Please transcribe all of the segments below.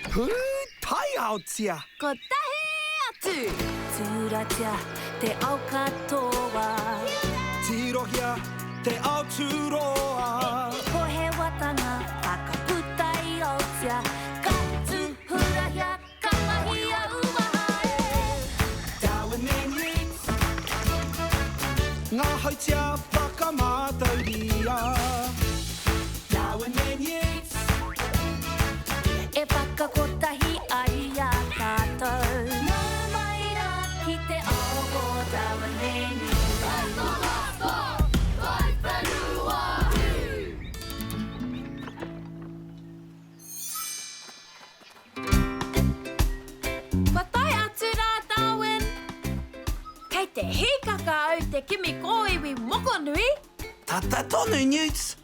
Pūtaiaotia! Kotahi atu! Tūratia te ao katoa. Tirohia te ao tūroa. Ko he watanga whakaputa i Aotea. Ka tūhurahia, ka mahia uaha e. Darwin and Yeats. Ngā hautia whakamātauria. Darwin and Yeats. E whakakotahi ai i a tātou. Nau mai rā ki te ao o Darwin and Yeats. Kua tae atu rā, Darwin. Kei te hīkaka au te kimi kōiwi mokonui. Tata tonu, Newts.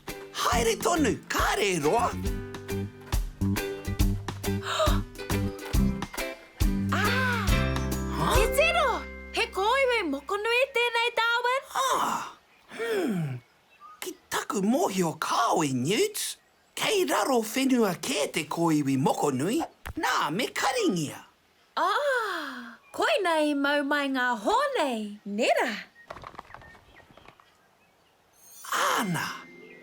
Haere tonu, kāre e roa. Ah! Titiro! He kōiwi mokonui tēnei, Darwin. Ah! Hmm. Ki taku mōhio kāo e Newts. Kei raro whenua kē te kōiwi mokonui, nā, me karingia. Ah! Koina i mau mai ngā hō nei, nē rā? Āna,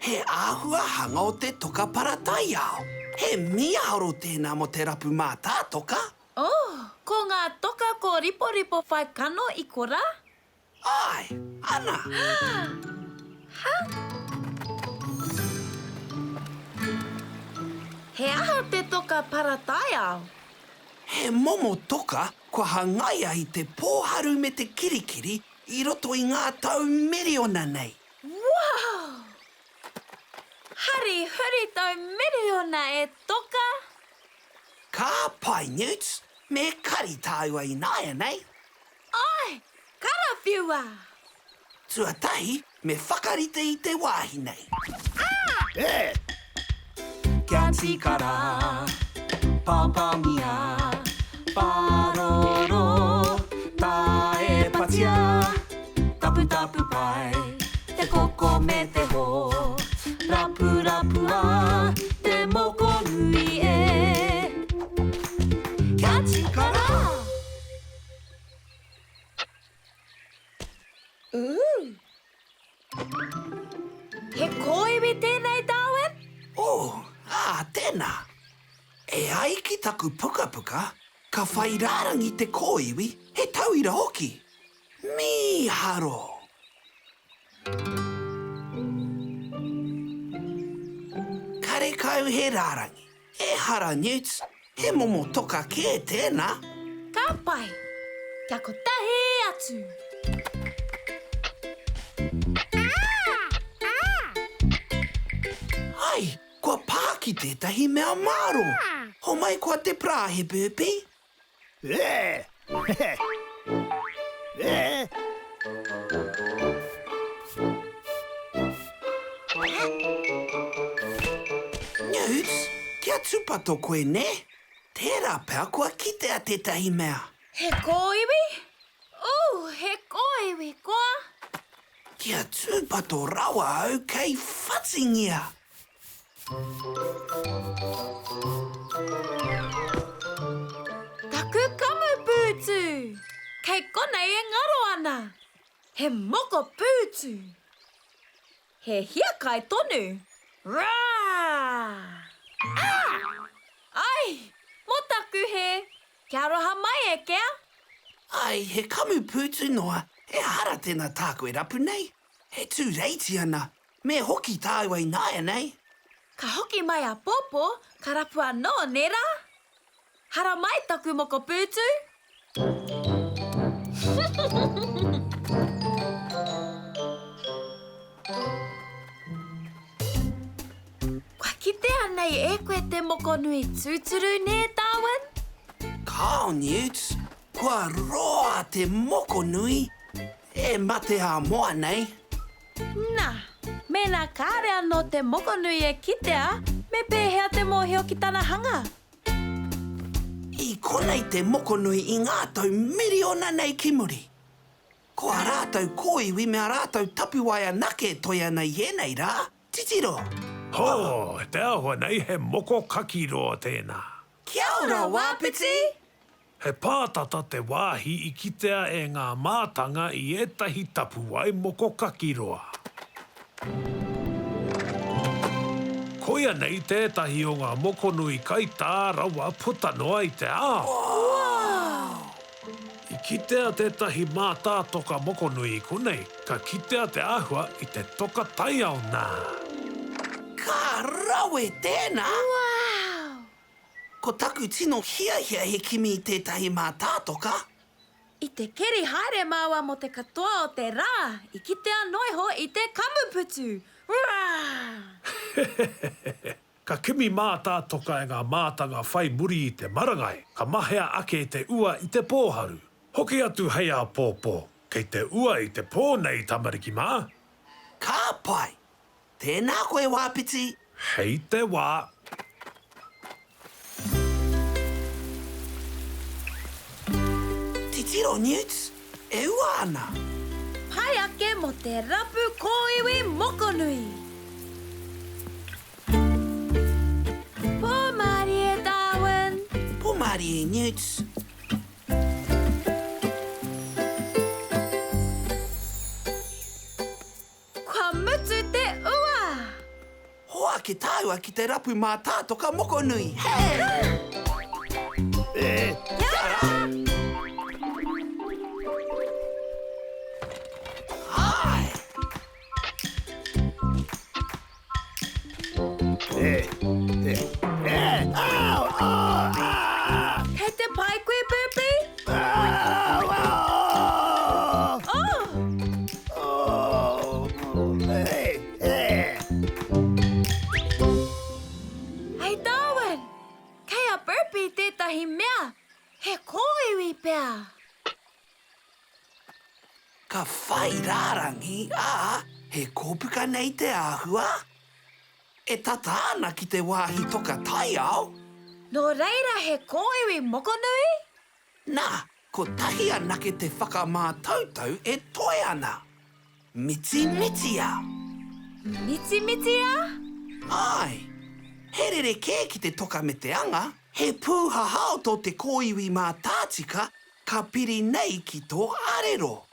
he āhuahanga o te toka parataiao. He mīharo tēnā mō te rapu mātātoka. Oh, ko ngā toka kōriporipo whai kano i korā? Āe, ana! Ha! He aha te toka parataiao? He momo toka kua hangaia i te pōharu me te kirikiri i roto i ngā tau miriona nei. Wow! Hari huritau miriona e toka! Ka pai, Newts, me kari tāua ināianei. Āe, karawhiua! Tuatahi, me whakarite i te wāhi nei. Kia tika rā, pāpāngia, pāroro, tāepatia, taputapu pai, te koko me te hō, rapurapua, te moko nui e. Kia tika rā! Ooh! He kōiwi tēnei, Darwin? Oh, ā, tēnā. E ai ki taku pukapuka, ka whai rārangi te kōiwi, he tauira hoki. Mīharo! Karekau he rārangi. Ehara, Newts, he momo toka kē tēnā. Ka pai. Kia kotahi atu. Ai, kua pā ki tētahi mea māro. Homai koa te parāhe, Burpee. Newts, kia tūpato koe, nē? Tērā pea kua kitea tētahi mea. He kōiwi? Ooh, he kōiwi, koa? Kia tūpato rawa au kei whatingia! Taku kamupūtu! Kei konei e ngaro ana! He mokopūtu! He hiakai tonu! Rā! Ah! Ai! Mō taku hē! Kia aroha mai e Kea! Ai, he kamupūtu noa, ehara tēnā tāku e rapu nei. E tūreiti ana, me hoki tāua ināianei. Ka hoki mai āpōpō, ka rapu anō, nē rā? Haramai taku mokopūtu! Kua kitea nei e koe te mokonui tūturu, nē, Darwin? Kāo, Newt, kua roa te mokonui E mate ā-moa nei. Nā, mēnā kāre anō te mokonui e kitea, me pēhea te mōhio ki tana hanga? I konei te mokonui i ngā tau miriona nei ki muri. Ko ā rātou kōiwi me ā rātou tapuwae anake e toe ana i ēnei rā. Titiro! Hō, te āhua nei he moko kaki roa tēnā. Kia ora, Wāpiti! He pātata te wāhi i kitea e ngā mātanga i ētahi tapuwae moko kakiroa. Koia nei tētahi o ngā mokonui kaitā rawa puta noa i te ao. I kitea tētahi mātātoka mokonui i konei, ka kitea te āhua i te toka taiao nā. Ka rawe tēnā! Ko taku tino hiahia he kimi i tētahi mātātoka. I te keri haere māua mō te katoa o te rā, i kitea noa iho i te kamuputu. Hehehehe. Ka kimi mātātoka e ngā mātanga whai muri i te marangai, ka mahea ake te ua i te pōharu. Hoki atu hei āpōpō, kei te ua i te pō nei tamariki mā! Ka pai! Tēnā koe Wāpiti! Hei te wā! Titiro Newts, e ua ana! Pai ake mō te rapu kōiwi mokonui! Pōmārie Darwin! Pōmārie Newts! Kua mutu te ua! Hoake tāua ki te rapu mātātoka mokonui. Hey! Kia ora! Āe! Kei te pai koe, Burpee? Oh! Hei Darwin! Kei a Burpee tētahi mea, he kōiwi pea. Ka whai rārangi, ā, he kōpuka nei te āhua? E tata ana ki te wāhi toka taiao? Nō reira he kōiwi mokonui? Nā, kotahi anake te whakamātautau e toe ana. Mitimitia! Mitimitia? Āe. He rerekē ki te toka me te anga, he pūhahao tō te kōiwi mātātika Ka piri nei ki tō arero.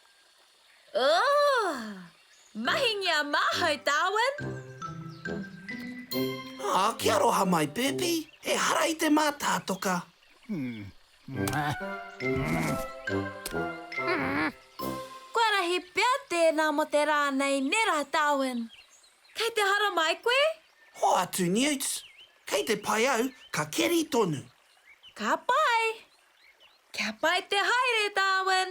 Ooh! Mahingia māhau, Darwin! Ā, kia aroha mai, Burpee, ehara i te mātātoka. Kua rahi pea tēnā mō te rā nei, nē rā, Darwin? Kei te haramai koe? Hoatu, Newts. Kei te pai au, ka keri tonu. Ka pai! Kia pai te haere, Darwin!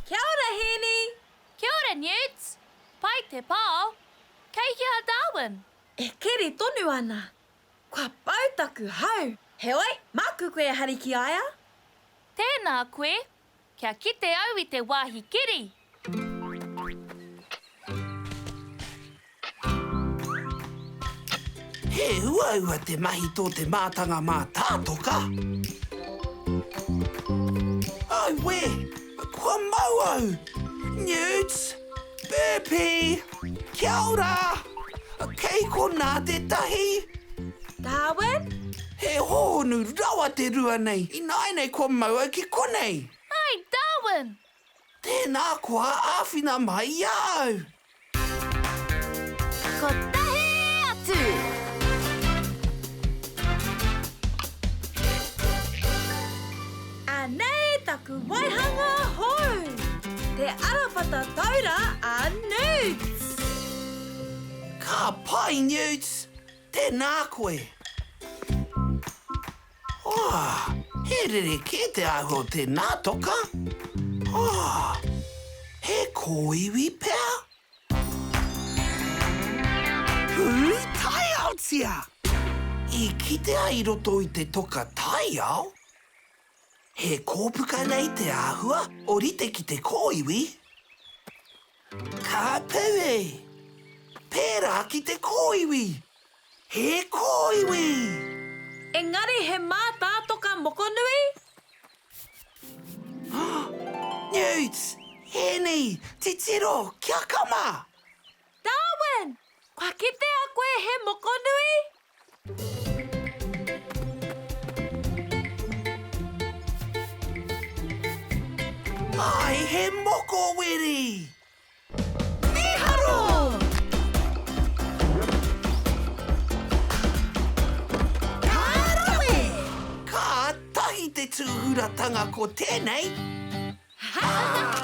Kia ora, Hēni! Kia ora, Newts! Pai te pao! Kei hea a Darwin? E keri tonu ana. Kua pau taku hau. Heoi, māku koe e hari ki a ia. Tēnā koe. Kia kite au i te wāhi keri! He uaua te mahi tō te mātanga mātātoka. Auē! Kua mau au! Newts! Burpee! Kia ora! Kei konā tētahi? Darwin? He hōhonu rawa te rua nei! Ināianei kua mau au ki konei! Ai, Darwin! Tēnā koa āwhina mai i a au! Kotahi atu! Anei taku waihanga hou! Te arawhata taura a Newts! Ka pai, Newts! Tēnā koe! Oh, he rerekē te āhua o tēnā toka. Oh, he kōiwi pea? Pūtaiaotia! I kitea i roto i te toka taiao? He kōpuka nei te āhua, orite ki te kōiwi? Ka pere! Pērā ki te kōiwi! He kōiwi! Engari he mātātoka mokonui? Newts! Hēni! Titiro! Kia kama! Kua kitea koe he mokonui? Ai, he mokoweri! Mīharo! Ka rawe! Kātahi te tūhuratanga ko tēnei! Ha!